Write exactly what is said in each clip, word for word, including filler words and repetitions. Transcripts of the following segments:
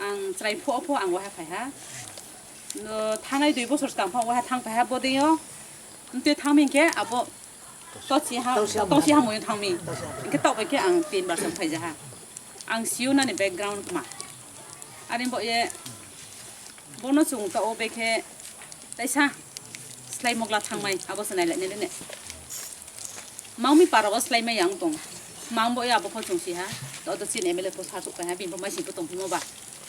Ang chwrai phuh phuh ang waha phaiha. No, thanai dui bosor skang pha waha thang phaiha bodei o. Mtwi thangmi hinkhe abo tosi ha, tosi ha moyo thangmi. Hinkhe tok bai khe ang tin bar sam phaijaha. Ang siu nani background ma. Ani bo ye bono chung ta o bekhe taisa slai mogla thangmai abo se nai lai nene. Mangmi para o slai mai yang tong. Mang bo ya bo kho chung si ha. To to chin M L A po sa chuk ha bini bo mai si po tong phimo ba.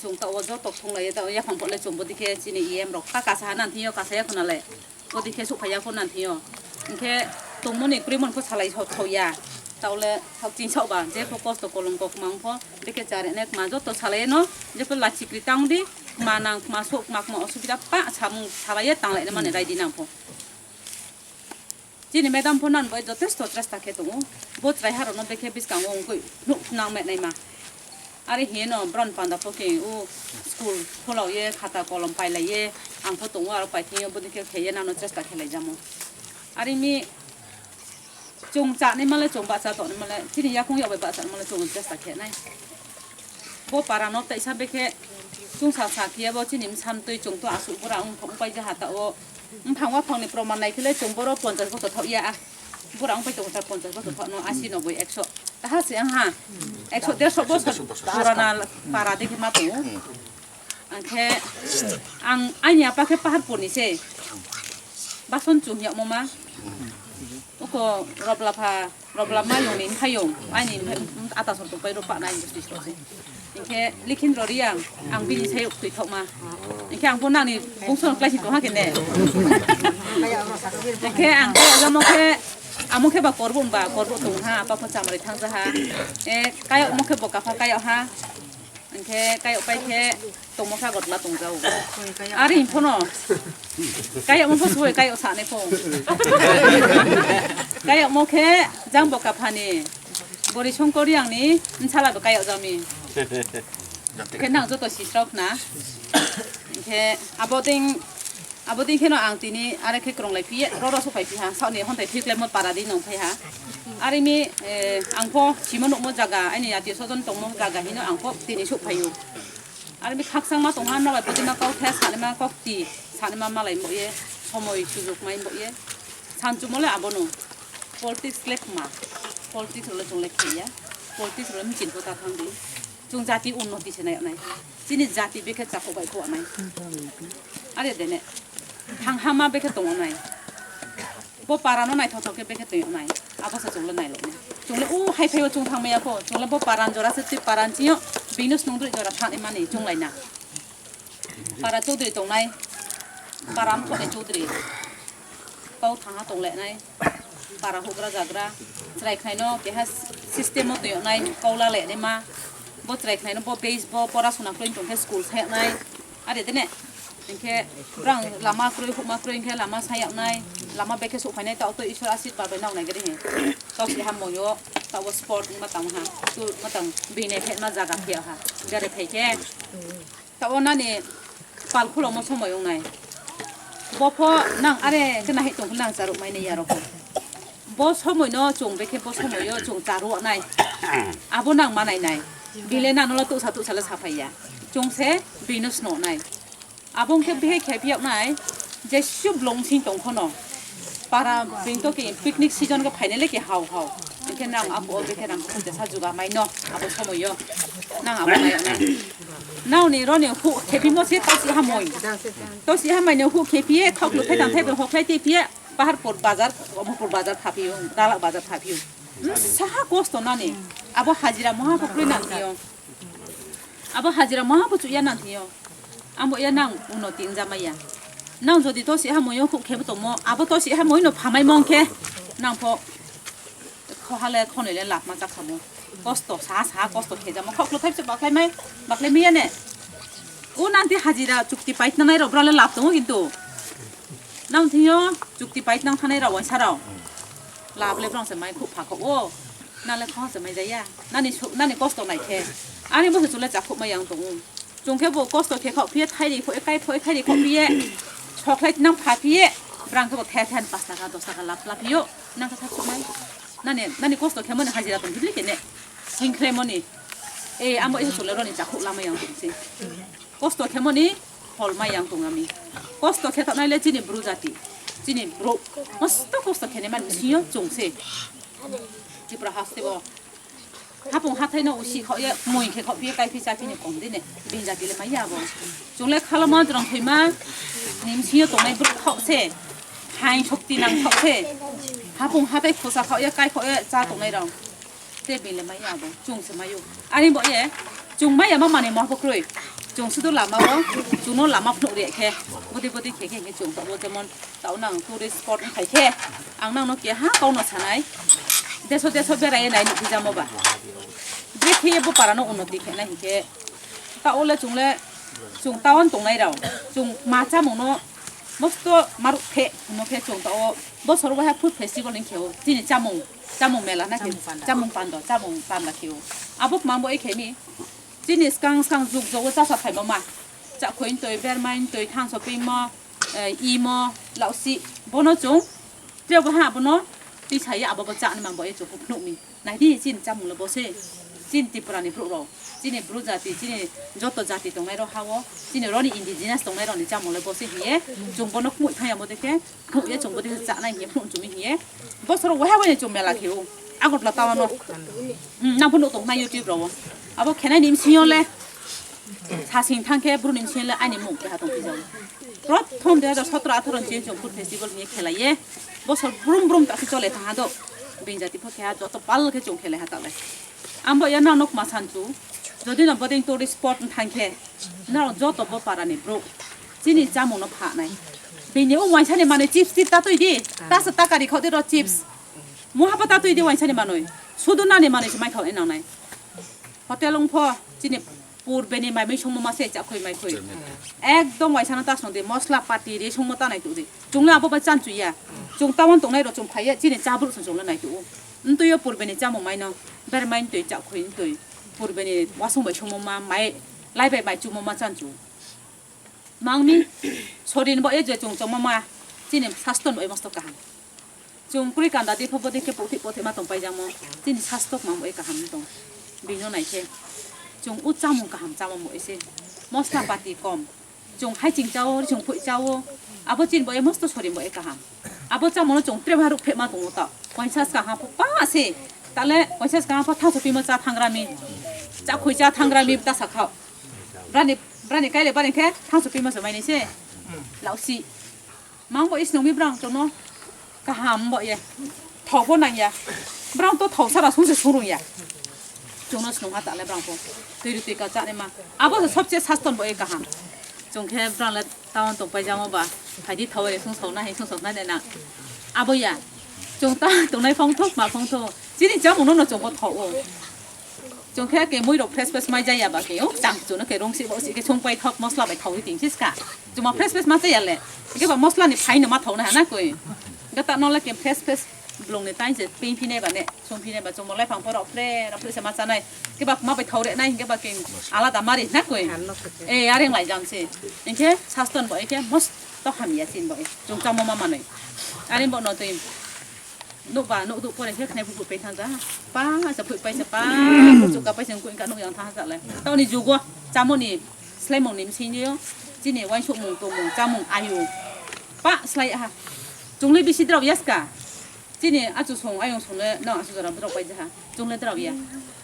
Chung ta o jo tok thung lai ta o ya phang po le chung bo dikhe chini E M rok ka ka sa ha nan thiyo ka sa ya khuna le. Bo dikhe suk phai ya khuna thiyo. Hinkhe tongmoni krimon ko salai so tho ya. Taule thok ching sok ba je pho kosto kolom kok mang pho. Bikhe chare nek ma joto salai no je pho la chikri tang di. Ma nang ma sok ma ma osubida pa samung salai ya tang lai mani rai di nang pho. Chini madam pho nan bai jotesto chesta khe tongo. Bo chwrai harokno bekhe bwskango wngwi nuk nang met naima. Ari hino bron panda pho khe o school khulao ye khata kolom pailai ye ang pho tongo aro paithing yo bodikhe kheye nano chesta khe laijamo. Ari mi chung chani male chung bacha toni male chini yakung yok bai bacha male chung chesta khe nai. Bo para no taisa bekhe chwngsa sa phiya bo chini bwsa mtwi chwng to aswk bura wng thok pai ja hata o. Bwphang waphang ni proman nai phile chwng boro ponchas bochor thok ya a. Bura wng pai tongo ta ponchas bochor thok no asi noboi ekso. Taha se ang ha. Ekso derso bochor purana para dekhe ma tongo. Angkhe ang ani apa khe Paharpur ni se. Bason chung ya mama. Uko roblapha. Roblama yung ni phayung, ani ata sor tongpai ro pa nai bwswi sor se. Hinkhe Likhindro Riang, ang bini sayuk twi thokma. Hinkhe ang bo nani bungso no klai si tongha kene. Hinkhe ang khe amo khe, amo khe ba korbo ba, korbo tong ha, apa pho chamrai thang ja ha. E, kayok mo khe bo kapha kayok ha. Hinkhe kayok pai khe tongmo kha gotla tongjago. Ari himphano kayok mo pho soi kayok sane pho. Kayok mo khe jang bo kaphani. Bori songkori ang ni nsala bo kayok jami. Khe nang joto sisrok na. Hinkhe abo ding Abo ding kheno ang tini are khe kwrwng lai phiye, ro ro sok phai phiha, saoni hontai thik lai mo para di nong phaiha. Are mi, eh, ang pho simo nukmo jaga, ani ati sojon tongmo jaga hino ang pho tini sok phaio. Are mi khakchang ma tongha, nalai bodi ma kau the, sani ma kok ti, sani ma malai mo ye, somoi sujuk mai mo ye. Sanchumo le abono. Politics le khma. Politics le chong le khiya. Politics le mi chin ko ta thang di. Chwng jati unnoti se nai nai. Chini jati bekhe chakhok bai kho nai. Are dene. Thang hama bekhe tong nai. Bo para no naithok thok khe bekhe tong nai. Abo sa chwng le nai le nai. Chwng le u hai phai o chwng thang maya kho. Chwng le bo paran jora se twi paran chiyo. Bino snung dri jora thang mani chwng lai na. Para chudri tong nai. Para amthok ni chudri. Kau thangha tong le nai. Para hugra jagra, chwrai khnai no keha system o twi nai, kau la le nai ma, bo chwrai khnai no bo base bo pora sona kroi tong khe school sai nai, are de ne, hinkhe brang lama kroi hukma kroi hinkhe lama sai nai, lama bekhe sok phai nai, ta to Ishwar asirwad bai nok nai gari he, tok si ha moyo, ta bo sport ma tang ha, tu ma tang bini phet ma jaga phe ha, jare phai khe. Tabo nani pal khulomo somoi wngnai. Bo pho nang are khe nahik tong khe nang charwk mai nai yarok. Bo somoi no chwng bekhe bo somoi o chwng charwk nai. Abo nang ma nai nai. Bile nang no tusa tusa le saphai ya. Chwng se bini sno nai. Abo wngkhe behe khe phiyok nai. Jesu blong sing tong khono. Para bini to ke picnic season ke phainai le ke hao hao. Hinkhe nang abo o bekhe rang khum jesa juga mai no abo somoi o. Nang abo nai nai. Nang ni roni hu khe phimo se tosi hamoi. Tosi hamai no hu khe phiye khok lu thai tang thai hok lai te phiye Paharpur bazar, Omorpur bazar pha phiyo, Dalak bazar pha phiyo. Saha kosto nani. Abo hajira moha pho kroi nang phiyo. Abo hajira moha pho chuya nang phiyo. Ambo ya nang uno tin jamaya. Nang jodi tosi hamoi o khuk khebo tongmo, abo tosi hamoi no phamai mong khe nang pho khoha le khonoi le lap ma chakhamo. Kosto sa sa kosto khejamo khok lo thaipse baklai mai, baklai miya ne. O nanti hajira chukti paitna nai rok bra le lap tongo kintu. Nang thingyo chukti paitna thanai rok waisa rok. Lap le brong se mai khuk pha khok o. Nang le khoha se mai jaya. Nani su-, nani kosto nai khe. Ani bo se chule chakhuk mai yang tongo. Chwng khe bo kosto khe khok phiye, thairi khok, kai phoi thairi khok phiye, sokhlai nang pha phiye, brang khe bo the the pash taka, dos taka lap lap phiyo, nang khe thak suknai. Nani, nani kosto khe mani hajira tong phili kene, sing khle mani. Eh, amo isa chwla roni chakhuk lama yang tong si. Kosto khemoni phol ma yang tong ami. Kosto khe tongnai le chini bru jati, chini bru. Mosto kosto khene man siyo chong se. Tipra haste bo. Hapung hathai no usi khok ye, mui khe khok ye, kai phi cha phi ni kong dine. Bin jati le ma ya bo. Chwla khalama jrong thoi ma. Nim siyo tongnai bru khok se. Hain shokti nang khok se. Hapung hathai khosa khok ye, kai khok ye, cha tongnai rong. Te bini le maya bo, chwng se mayo. Ani bo ye, chwng maya ma mani mo bo kroi. Chwng sudo lama o, chwng no lama phunuk re khe. Bodi bodi khe khe khe chwng bo jemon tao nang tourist spot khai khe. Ang nang no keha kau no sanai. Deso deso berai nai ni bijamo ba. Bre khe bo para no unnoti khe nai khe. Tao le chwng le, chwng tao tong nai rao. Chwng ma chamung no mosto maruk khe, no khe chwng tao. Bosor waha food festival ni khe o. Chini chamung. Chamung mela na khe, chamung pando, chamung pando, chamung panda khe o. Abo mang bo e khe ni. Chini skang skang juk jogo chasa phai bo ma. Chakhoi ntoi, bermai ntoi, thanso pimo, eh, imo, lausi, bono chwng. Tre bo ha bono tisa ya abo bo cha ni mang bo e chwng phuk nuk ni. Nai di chini chamung le bo se. Chini Tripura ni bru rok. Chini bru jati, chini joto jati tong nai rok ha o. Chini roni indigenous tong nai rok ni chamung le bo se hiye. Chwng bono khumui thang ya bo de khe. Phunuk ye chwng bwtwi chanai hiye phunuk chumi hiye. Bosoro waha waini chwng mela khiyo. Agartala tawano. Hmm, nang phunuk tong na YouTube rawo. Abo khenai ni msingyo le. Sasing thang khe bru ni msingyo le ani mung keha tong phijao. Prothom dui hazar sotro atharo ni chwng food festival hiye khelaiye. Bosor brum brum ta chole thang ha do. Binjati pho keha joto pal khe chwng khelai ha ta le. Ambo ya nang nok ma sanchu. Jodi no boding tourist spot thang khe. Nang joto bo para ni bru. Chini chamung no pha nai. Bini o waisa ni manwi chips ti tatwi di. Tasa takari khodi ro chips. Muha pa tatwi di waisa ni manwi. Sudu nani manwi se mai khau enang nai. Hotel ong pho chini pur beni mai mai songmo ma se chakhoi mai khoi. Ekdom waisa no ta song di mosla pati ri songmo ta nai tu di. Chwng le abo bai chan chuya. Chwng tawon tong nai ro chwng phaiya chini chabruk song chwng le nai tu. Ntwi yo pur beni chamung mai no. Ber mai ntwi chakhoi ntwi. Pur beni wasong bai songmo ma mai lai bai mai chumo ma chan chu. Mangmi sorin bo e je chwng chongma ma chini saston bo e mosto kaham. Chwng kwrwi kanda de pho bodi khe pothik pothik ma tong paijamo chini sastok ma bo e kaham tong. Bino nai khe chwng o chamung kaham chamo bo ese mosla pati kom. Chwng hai ching chao, chwng phui chao. Abo chini bo e mosto sorin bo e kaham. Abo chamono chwng tre bharuk phema tongo ta. Poinsas kaham pho pa se. Tale poinsas kaham pho thaso pima cha thangrami. Cha khui cha thangrami ta sakha. Brani, brani kaile bani khe thaso pima se maini se. Lausi. Mang bo is nungmi brang chono. Kaham bo ye. Thok bo nang ya. Brang to thok sara sung se surung ya. Chono snung ha tale brang pho. Twi ri twi ka cha ne ma. Abo se sobse saston bo e kaham. Chwng khe brang le Taon tong paijamo ba, phaidi thawai sung sokna hai sung sokna de na. Abo ya. Chwng ta tongnai phong thok ma phong thok. Chini chamung no no chwng bo thok o. Chwng khe ke mui rok fresh fresh mai jaya ba ke o. Chang chu no ke rong si bo si ke sung pai thok mosla bai thok ting sis ka. Chuma fresh fresh ma chaya le. Ke ba mosla ni phai no ma thok na na koi. Ga ta no le ke fresh fresh blong ni tain se ping phi ne ba ne. Song phi ne ba chwng bo lai phong phoro fre ra fre se ma chanai. Ke ba ma bai thok re nai ke ba ke alada mari na koi. Eh, areng lai jam se. Engkhe saston bo engkhe mosto hamya sin bo. Chwng chamo ma manwi. Areng bo no twi. Nuk ba nuk duk pore khe khnai bubu pe thang ja. Pa sa phui pai sa pa. Chu ka pai sa koi ka nuk yang thang sa le. Taoni jugo chamoni slaimong ni msing yo. Chini waisuk mung tong mung chamung ayu. Pa slai ha. Chwng le bisi drop yaska. Chini achu song ayung song le nang achu jora borok pai jaha. Chwng le drao ya.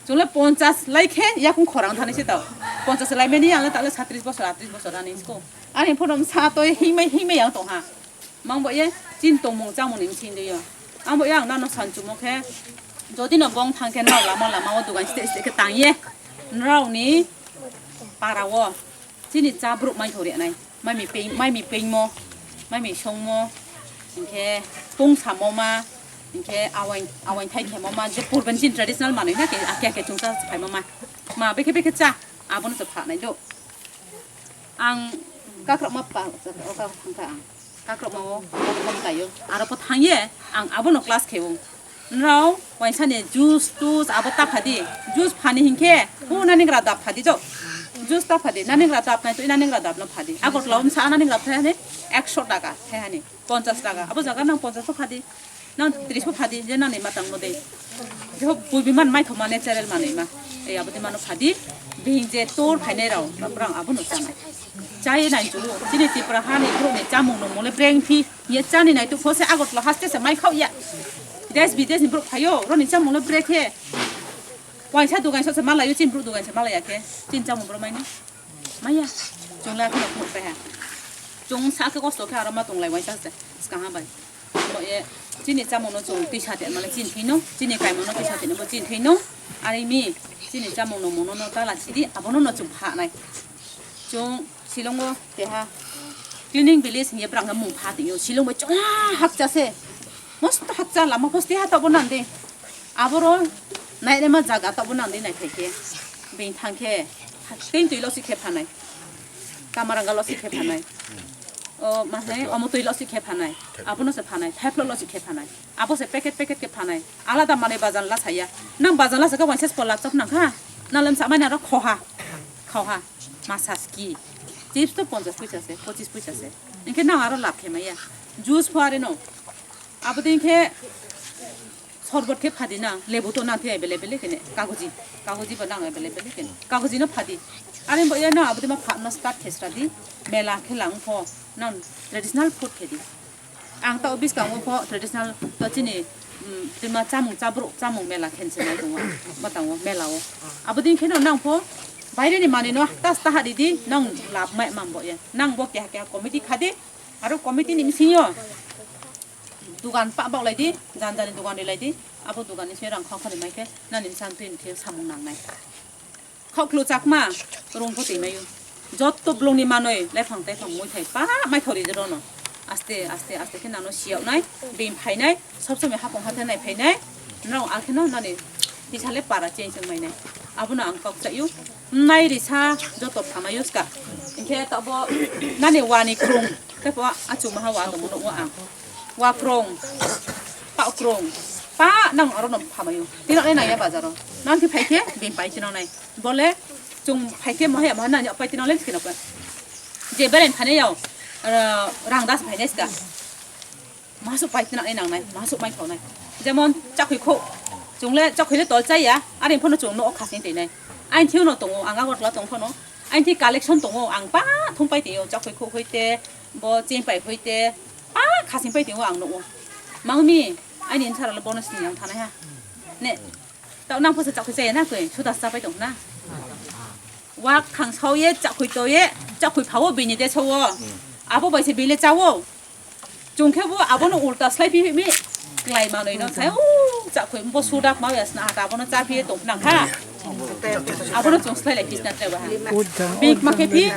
Chwng le ponchas lai khe yakung khorang thani se tao. Ponchas lai mani ang le ta le satris bosor atris bosor ani sko. Ani phonom sa toi himai himai yang tong ha. Mang bo ye chin tongmung chamung ni msing de yo. Ang bo ye ang nano san chumo khe. Jodi no bong thang khe nrao lama lama o dugan site site khe tang ye. Nrao ni para o. Chini cha bruk mai thori nai. Mai mi peng, mai mi pengmo, mai mi songmo, hinkhe pung samo ma, hinkhe awai, awai thai khemo ma, je purben chin traditional manwi na ke, ake ake chungsa phaimo ma. Ma bekhe bekhe cha, abono se pha nai do. Ang kakrok ma pa, o ka thangkha ang. Kakrok ma o, kakrok ma tayo. Aro po thangye, ang abono class kheo. Nrao waisa ni juice tus abo ta phadi. Juice phani hinkhe, o naningra dap phadi jo. Juice ta phadi, naningra dap nai twi naningra dap no phadi. Agartala o msa naningra phai hani ekso taka phai hani, ponchas taka. Abo jaga nang ponchas to phadi. Nang tris pho phadi je nang ni matang mo de. Je ho bui bi man mai thoma natural manwi ma. Ei abo de mano phadi. Bing je tor phainai rao, rang abo no chanai. Chai nai chu, chini Tripura ha ni bro ni chamung no mole breng phi. Ye chani nai tu phose Agartala haste se mai khao ya. Des bides ni bro phayo, ro ni chamung le brek he. Waisa dugan so se malayo, chin bro dugan se malaya khe. Chin chamung bro mai ni. Maya. Chung la khna phur pe ha. Chung sa khe kosto khe aro ma tong lai waisa se. Ska ha bai. Bo ye chini chamung no chung tisa te male chin thino, chini kaimung no tisa te bo chin thino. Ari mi chini chamung no mono no tala sidi abono no chung pha nai. Chung Shillong o keha cleaning village hinye brang mung pha tio. Shillong bai chwla hakcha se. Mosto hakcha lama posti ha tabo nang de. Aboro nai rema jaga tabo nang de nai khai khe. Bini thang khe tei twi lo si khe phanai. Kamaranga lo si khe phanai. O ma hai omo twi lo si khe phanai. Abono se phanai. Thai phlo lo si khe phanai. Abo se packet packet khe phanai. Alada manwi bazar la saya. Nang bazar la saka waisa spol lak chok nang kha. Nang lem sa mai nang rok khoha. Khoha. Masa ski. Chips to ponchas puisa se, pochis puisa se. Inkhe nang aro lab khe maya. Juice pho are no. Abo din khe sorbot khe phadi nang, lebu to nang the available khe ne. Kagoji. Kagoji ba nang available khe ne. Kagoji no phadi. Are bo ya nang abo din ma pha no start khe sra di. Mela khe lang pho. Nang traditional food khe di. Ang tao biskango pho traditional to chini, mm, twima chamung chabruk chamung mela khense nai tongo. Batango mela o. Abo din kheno nang pho baire ni manwi no tas taha di di nang lab mai mam bo ye. Nang bo keha keha committee khadi aro committee ni bisingo dugan pa bak lai di, jan jani dugan ri lai di. Abo dugan ni se rang khong khani mai khe nani sam twi ni khe samung nang nai. Khoklu chakma rung pho twi mayu. Jotto blong ni manwi lephang tephang mui thai pa mai thori de rono. Aste aste aste khe nano siyok nai, bini phainai, sob somoi hapung hathai nai phainai. Nrao akheno nani tisale para change wng mainai. Abono ang kok chayu. Nai risa joto phamayu ska. Inkhe tabo nani wani krung. Tepo achuma ha wa tongmo nukgo ang. Wa krung. Pa krung. Pa nang aro no phamayu. Tino nai nangya bazaro. Nang thi phaikhe bini pai tino nai. Bole chung phaikhe mohe mohe nani pai tino le kheno pa. Je beren phane yao. Rang das phainai ska. Masuk pai tinang nai nangnai, masuk mai thonai. Jemon chakhui kho, chungle chakhui le tol chaya, are phano chung no khasing teinai. Ain thiu no tongo, ang Agartala tong phano. Ain thi collection tongo, ang pa thum pai teio, chakhui kho hoite, bo cheng pai hoite, pa khasing pai teio ang no. Mangmi, aini insara le bonus ni ang thanai ha. Ne, tau nang phasa chakhui chaya na koi, suda sa pai tong na. Wak thang sao ye, chakhui to ye, chakhui phao bini de sao. Abo bai se bile chao. Chungkhe bo abono ulta slai phi mi klai manwi no sai, o, chakhui bo sudak ma yasna hata abono cha phi tong nang ha. Abono chung slai lai phisna tre ba ha. Big ma khe phi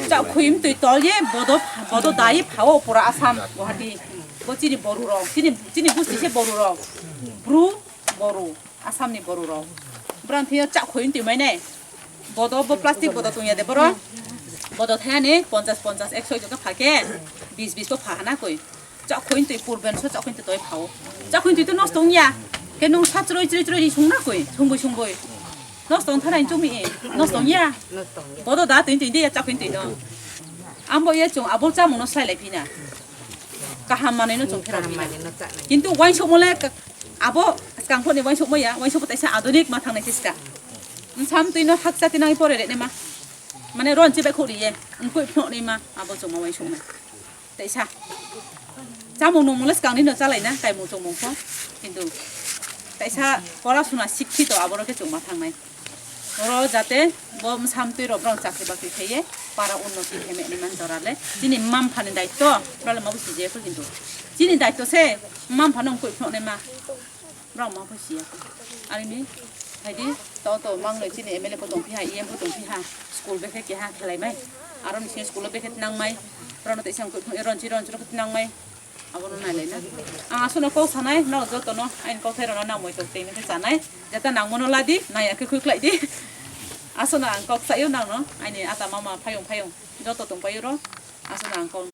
chakhui mtwi tol ye bodo, bodo dai phao pura Assam Guwahati. Bo chini boru rok, chini, chini busti se boru rok. Bru boru. Assamni bororok. Borok thwiyo chak khoi twi mai nai. Bodo bo plastic bodo tongya de borok. Bodo thayani ponchas ponchas ekso ekso khe pha khe bis bis bo pha hana koi. Chak khoi twi purben so chak khoi twi toi phao. Chak khoi twi to nosto wngya. Khe nung sa chroi chroi chroi sung na koi. Sungbai sungbai. Nosto wng thana chumi. Nosto wngya. Bodo da twi twi de chak khoi twi no. Ambo ye chung abol chamung no sai lai phina. Kaham manwi no chung phera phina. Kintu waisuk mole Abo skang phone waisuk maya, waisuk taisa adunik ma thangnai siska. Nsam twi no hakcha tinang pore rene ma. Mane ron chibai khori ye, ngkoi phone ni ma, abo chuma waisuk ma. Taisa. Chamung nung mole skang ni no chalai na, kai mung chumung pho. Kintu taisa pora suna sikhi to aboro ke chuma thangnai. Oro jate bo msamtwi rok borok chakri bakri khaiye para unnoti khe meni man jora le chini mma mpha ni daitto borok le ma bo sijaya kho kintu chini daitto se mma mpha no wngkoi phunuknai ma borok ma bo siya kho. Arini phaidi to to mangnoi chini M L A pho tongphi ha, E M pho tongphi ha, school bekhe keha khelai mai aro ni sini school o bekhe tinang mai borok no teisa wngkoi phunukya ronchi ronchi rok tinang mai. Abono nailaina. Ang aswkno kok sanai, no jotono aini kokthai rokno nang moi tok tei nokhe chanai. Jeta nangmano ladi, naiya khe khuiklai di. Aswkno ang kok saio nangno, aini ata mama phayung phayung joto tongpaio ro. Aswkno ang kok